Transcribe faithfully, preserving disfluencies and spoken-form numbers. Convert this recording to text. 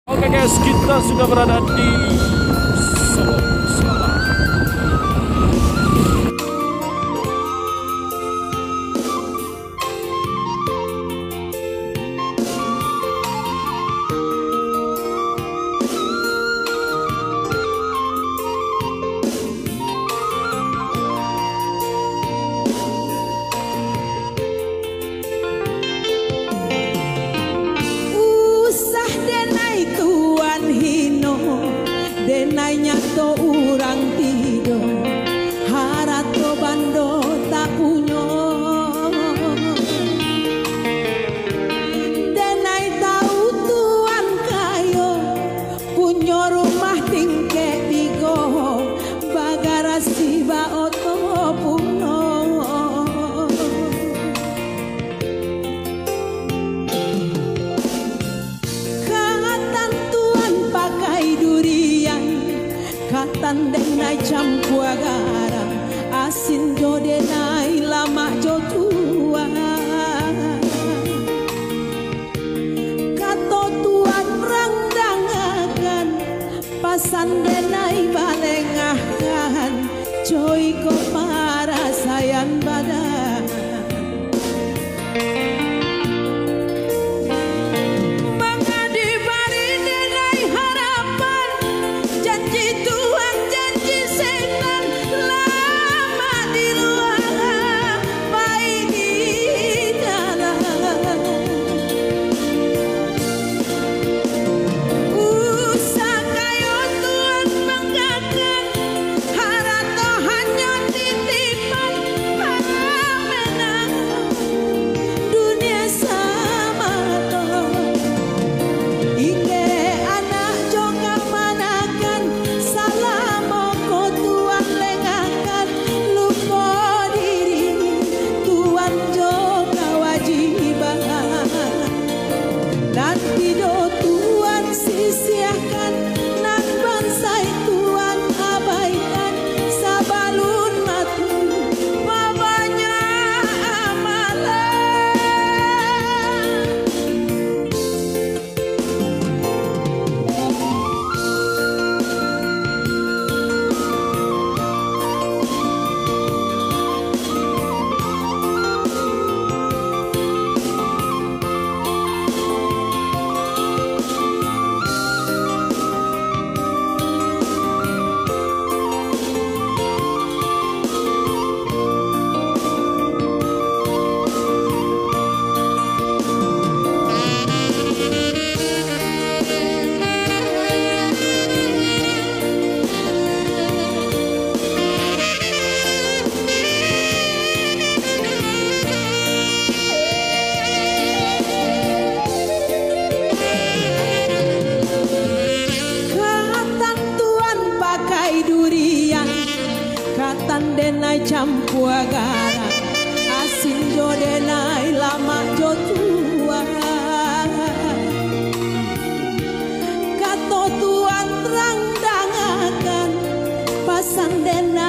Oke guys, kita sudah berada di Solok Selatan. Usah denai tuan hino, denai nyato urang tido, harato bando tak punyo. Denai tau tuan kayo, punyo rumah tingkek tigo, bagarasi baoto pulo. Katan tuan pakai durian, katan denai campua garam, asin jo denai lamak jo tuan. Kato tuan rang dangakan, pasan denai balengahkan, co iko parasaian badan. Mangadi bari denai harapan, janji tuan janji setan, lamak di lua, pai di dalam. Usah kayo tuan manggakan, harato hanyo titipan, pamenang dunia samato. Ingek anak jo kamanakan, salamo ko tuan lengahkan, lupo diri tuan jo kawajiban. Nan tido tuan sisiahkan, nan bansaik tuan abaikan, sabalun mati babanyak amalan. Katan tuan pakai durian, katan denai campua garam, asin jo denai lamak jo tuan. Kato tuan rang dangakan, pasan denai